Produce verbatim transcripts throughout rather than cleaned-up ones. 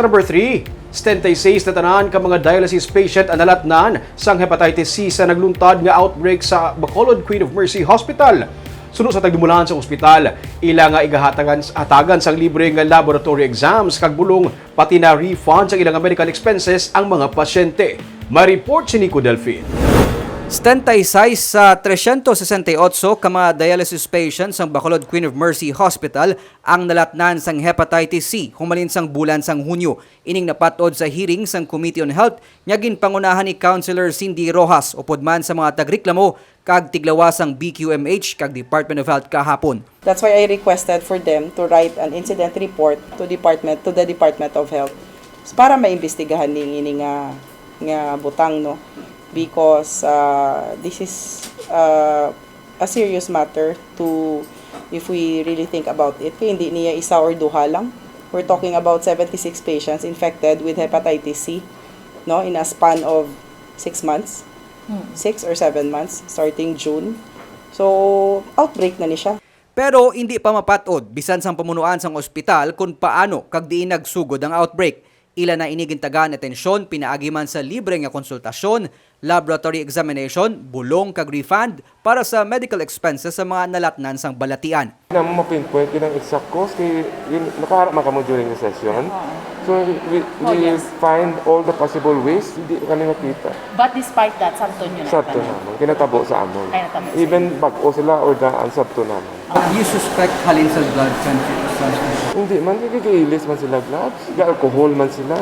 Number three, setenta y seis na tanan ka mga dialysis patient ang nalatnan sang hepatitis C sa nagluntad nga outbreak sa Bacolod Queen of Mercy Hospital. Suno sa tagdumulan sa ospital, ila nga igahatagan hatagan sang libre nga laboratory exams kag bulong, pati na refund sang ilang medical expenses ang mga pasyente. May report si Nico Delfin. Setenta y seis sa trescientos sesenta y ocho ka mga dialysis patients sang Bacolod Queen of Mercy Hospital ang nalatnan sang hepatitis C humalin sang bulan sang Hunyo. Ining napat-od sa hearing sang Committee on Health nga ginpangunahan ni Councilor Cindy Rojas upod man sa mga tagreklamo kag tiglawas sang B Q M H kag Department of Health kahapon. That's why I requested for them to write an incident report to department, to the Department of Health para maimbestigahan ni ini nga, nga butang, no? Because, uh, this is, uh, a serious matter to, if we really think about it. Kay hindi niya isa or duha lang. We're talking about seventy-six patients infected with hepatitis C, no, in a span of six months, six or seven months, starting June. So, outbreak na ni siya. Pero hindi pa mapat-od bisan sang pamunuan sang ospital kon paano kag diin nagsugod ang outbreak. Ila na ini gintagaan atensyon pinaagi man sa libre nga konsultasyon, laboratory examination, bulong kag refund para sa medical expenses sa mga nalatnan sang balatian. Namo ma-pinpoint yun ang exact cause kay yun, nakaharap man kamo during the session. So we, we Oh, yes. find all the possible ways, hindi kami makita. But despite that, sabton nyo na Sabton kami. naman, kinatabo sa amon. Kaya tama Even bag-o sila or daan, sabton naman. Do you suspect halin sa blood transfusion? Hindi man, kay gailis man sila gloves, ga-alcohol man sila.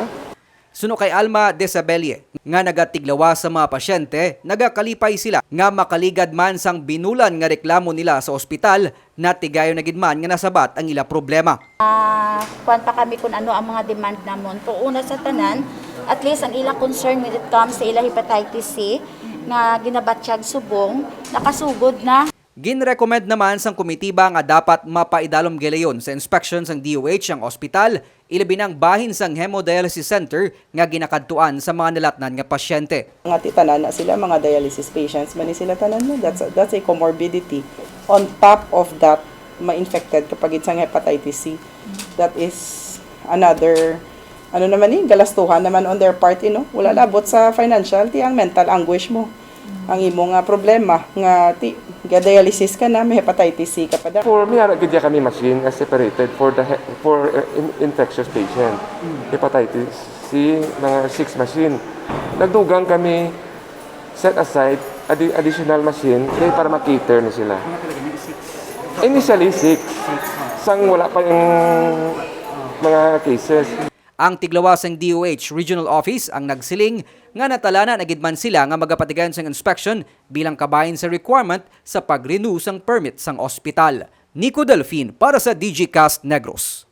Suno kay Alma Desabelle, nga nagatiglawas sa mga pasyente, nagakalipay sila nga makaligad man sang binulan nga reklamo nila sa ospital, natigayon na gid man nga nasabat ang ila problema. Ah, kuwan pa kami kung ano ang mga demand namon. Pero una sa tanan, at least ang ila concern when it comes sa ila hepatitis C nga ginabatyag subong, nakasugod na. Ginrekomend naman sang komitiba nga dapat mapaidalom gilayon sa inspection sang D O H ang ospital, ilabi na ang bahin sang hemodialysis center nga ginakadtuan sa mga nalatnan nga pasyente. Nga ti tanan na sila, mga dialysis patients man ni sila tanan, no? That's a, that's a comorbidity. On top of that, ma-infected ka pa gid sang hepatitis C. That is another, ano naman ni, galastuhan naman on their part, you know? Wala labot sa financial, ti ang mental anguish mo. Ang imo nga problema, nga ti, ga-dialysis ka na, may hepatitis C ka pa da. For me, ara gid kami machine nga separated for the he-, for, uh, in-, infectious patient. Hepatitis C, mga six machine. Nagdugang kami set aside addi-, additional machine kay para ma-cater ni sila. Initially, six. Sang wala pa yung mga cases. Ang tiglawas sang D O H Regional Office ang nagsiling nga natalana na gid man sila nga magapatigayon sang inspection bilang kabahin sa requirement sa pag-renew sang permit sang ospital. Nico Delfin para sa D G Cast Negros.